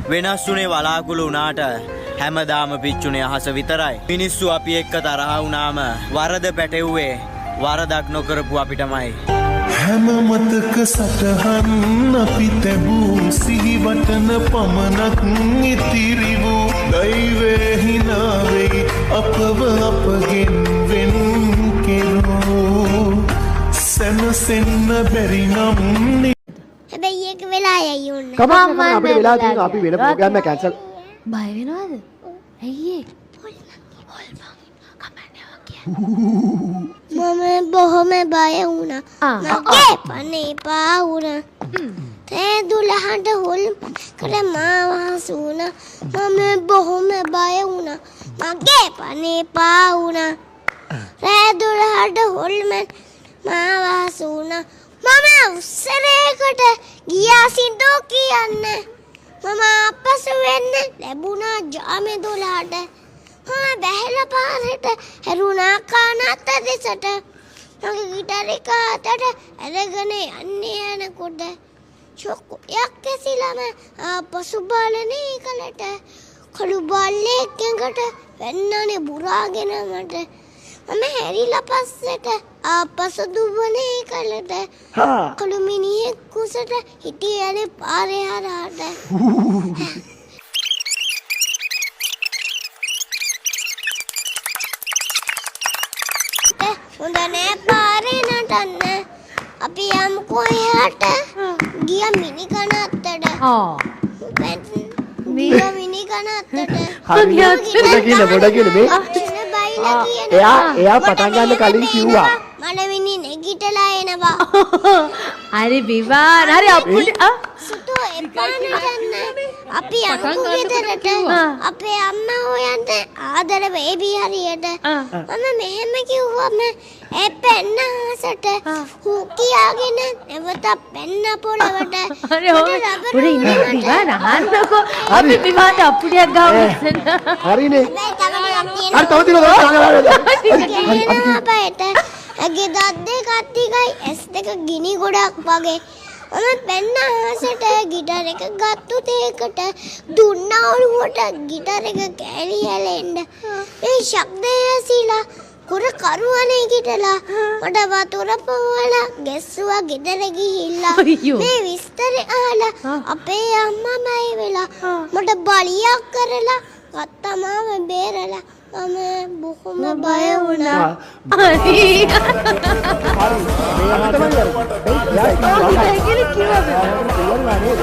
වෙනස් වුණේ වලාකුළු වුණාට හැමදාම පිච්චුනේ අහස විතරයි. මිනිස්සු අපි එක්ක තරහ වුණාම වරද පැටවුවේ වරදක් නොකරපු අපිටමයි. හැම මතක සටහන් අපි තැබූ සිහිවටන පමණක් ඉතිරි වූ දෛවය හිනා වෙයි අපව අපගෙන් වෙන් කෙරූ සැනසෙන්න බැරි නම්. හැබැයි ඒක වෙලා යයි ඕන්න. කමක් නෑ, අපිට වෙලා තියෙනවා. අපි වෙන ප්‍රෝග්‍රෑම් එක කැන්සල්. බය වෙනවද? ඇයි ඒ? හොල්මන් කමක් නෑ ඔයා. මම බොහොම බය වුණා. මගේ පණ එපා වුණා. රෑ 12ට හොල්මන් මාව හසු වුණා. මම බොහොම බය වුණා. මගේ පණ එපා වුණා. රෑ 12ට හොල්මන් මාව හසු වුණා. මම උස්සරේකට ගියා සින්දු කියන්න. මම ආපසු වෙන්න ලැබුණා ජාමේ 12ට. මම බැහැලා පාරට හැරුණා කනත්ත දෙසට. මගේ ගිටාර එක අතට අරගෙන යන්නේ යනකොට ෂොක් එකක් ඇසිලාම ආපසු බලන එකලට කළු බල්ලෙක් ඇඟට වැන්නනේ බුරාගෙන මට. මම හැරිලා පස්සට ආපසු දුවන එකලට කළු මිනිහෙක් කුසට හිටියනේ පාරේ හරහාට. හොඳ නෑ පාරේ නටන්න. අපි යමුකෝ එහාට. ගියා මිනි කනත්තට. ගියා මිනි කනත්තට. හරි, පොඩ කියන්න, පොඩ කියන්න මේ. බයිලා කියනවා. එයා පටන් ගන්න කලින් කිව්වා. මට මිනි නැගිටලා එනවා. හරි විවාන්, හරි අප්පුඩි. සුතෝ එපා නටන්න. අපි යමුකෝ ගෙදරට. අපේ අම්මා හොයන්න ආදර බේබි හරියට. මම මෙහෙම කිව්වම ඒ පැන්න අහසට හූ කියාගෙන නැවත පැන්න පොළවට. හරි ඔව්. පොඩි ඉන්න විවාන්, අහන්නකෝ. අපි විවාන්ට අප්පුඩියක් ගහමු ඉස්සෙල්ලා. හරිනේ. හැබැයි තව ටිකක් හරි, තව තියෙනවා, තව තියෙනවා. කියනවා බයට. ඇගේ දත් දෙකක් ටිකයි ඇස් දෙක ගිනි ගොඩක් වගේ. මම පැන්න අහසට ගිටාර එක ගත්තු තේකට දුන්නා ඔළුවට ගිටාර එක කෑලි හැලෙන්න. මේ ශබ්දය ඇසිලා කුර කරුවනේ ගිටලා මට වතුර පොවලා ගැස්සුවා ගෙදර ගිහිල්ලා. මේ විස්තරේ අහලා අපේ අම්මා බය වෙලා මට බලියක් කරලා ගත්තා මාව බේරලා. මම බොහොම බය වුණා. හරි. හරි. මේ තමයි අර. එයා කිව්වා. කිව්වා නේද?